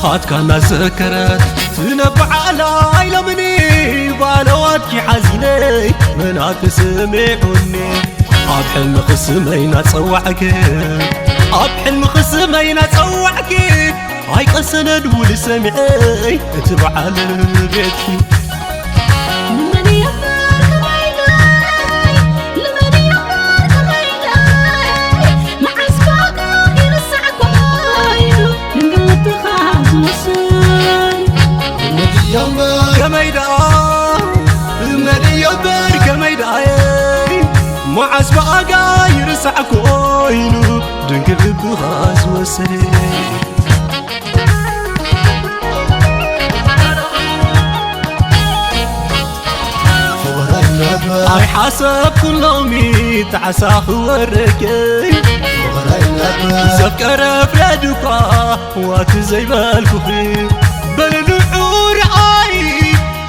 ሃትካ እናዘከረት ትነብዓላ ኢሎምኒ ባለዋትኪ ሓዚነይ መናት ስሚዑኒ ኣብ ሕልሚ ክስመይ ናጸዋዕኪ ኣብ ሕልሚ ክስመይ ናጸዋዕኪ ኣይቀሰነ ድውል ሰሚዐይ እቲ በዓል ቤትኪ ከመይ ደኣ እመን እዮ እምበር ከመይ ደኣየ መዓስ ብኣጋ ይርሳዕ ኮይኑ ድንግል ልብኻ ዝወሰደ ኣይሓሰብኩን ሎሚ ጣዕሳ ክወረኪ ዘፍቀረ ፍረድ እኳ ዋቲ ዘይበልኩኺ በልንዑ ረኣይ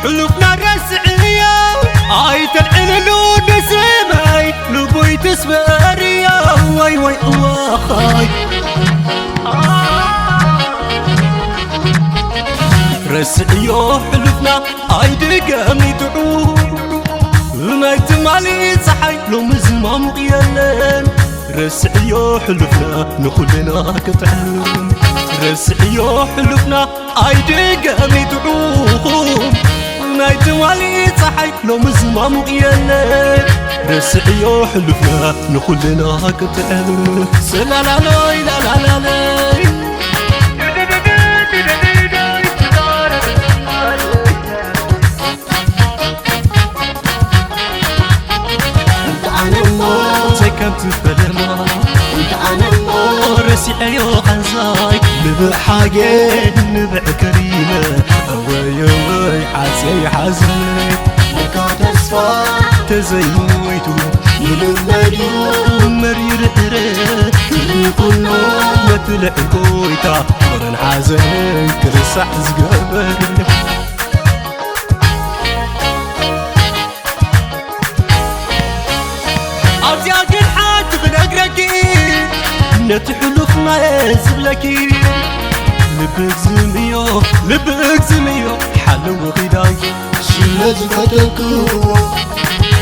ሕሉፍና ረስዕዮ ኣይተልዕልሉ ንስመይ ልቡይ ትስበርዮ ወይ ወይ እዋኻይ ረስዕዮ ሕሉፍና ኣይድገም ይጥዑ ናይ ትማሊ ፀሓይ ሎሚ ዝማሙቕ የለን ረስዕዮ ሕሉፍና ንኹልና ክጥዕም ረስዕዮ ሕሉፍና ኣይድገም ይጥዑኹም ናይ ትማሊ ፀሓይ ሎሚ ዝማሙቕ የለን ረስዕዮ ሕሉፍና ንኹልና ክጥዕም ስላላለይ ላላላለይ እንተ ኣነሞ ዘይከምቲ ፈለማ እንተ ኣነሞ ረሲዐዮ ቃንዛይ ንብዕ ሓጌ ንብዕ ከሪመ ኣወየወይ ዓፀይ ሓዘነይ ለካ ተስፋ ተዘይሞይቱ ይልመድ እዩ መሪር ዕረ ክሊ ኩሉ ነቲ ልዕል ጎይታ ፍቕርን ሓዘንን ክርሳዕ ዝገበር ኣብዚኣ ግን ሓንቲ ክነግረኪ ነቲ ሕሉፍናየ ዝብለኪ ልብክ ዝምዮ ልብክ ዝምዮ ሓለዊ ኺዳይ ስለ ዝፈተንክዎ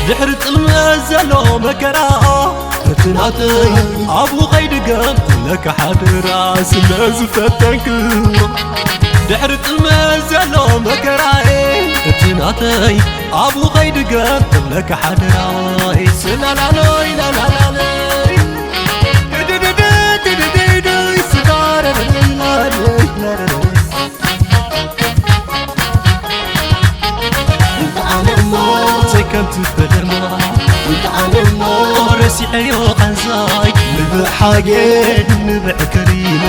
ድሕሪ ጥልመት ዘሎ መከራ እቲ ናተይ ኣብኡ ኸይድገም እብለካ ሓደራ ስለ ዝፈተንክዎ ድሕሪ ጥልመት ዘሎ መከራየ እቲ ናተይ ኣብኡ ኸይድገም እብለካ ሓደራይ ስላላሎይ ላላላለይ ድድድድድድድድይ ስጋረለይ ላለይ እንተ ኣነሞ ዘይከምቲ በደማ እንተ ኣነሞ ረሲዐዮ ቃንዛይ ንብዕ ሓጌ ንብዕ ከሪመ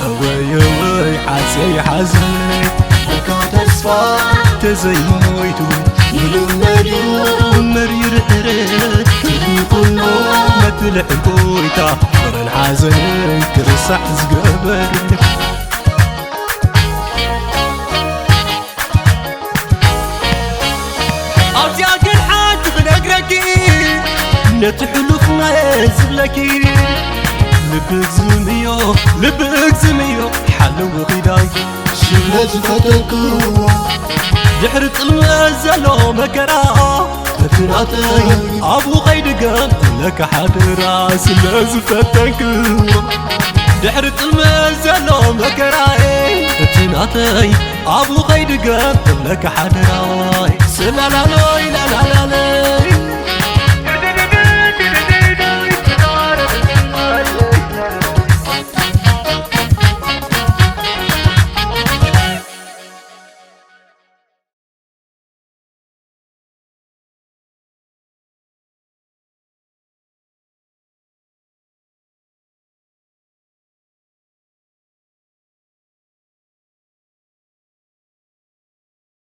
ኣወየወይ ዓፀይ ሓዘነይ እካ ተስፋ ተዘይሞይቱ ይልመድ እዩ መሪር ዕረት ክሊ ኩሉ ነቲ ልዕል ጎይታ ፍቕርን ሓዘንን ክርሳዕ ዝገበር ኣብዚኣ ግን ሓንቲ ክነግረኪ ነቲ ሕሉፍናየ ዝብለኪ ልብክ ዝምዮ ልብክ ዝምዮ ሓለዊ ኺዳይ ስለ ዝፈተንክዎ ድሕሪ ጥልመት ዘሎ መከራ እቲ ናተይ ኣብኡ ኸይድገም እብለካ ሓደራ ስለ ዝፈተንክዎ ድሕሪ ጥልመት ዘሎ መከራየ እቲ ናተይ ኣብኡ ኸይድገም እብለካ ሓደራ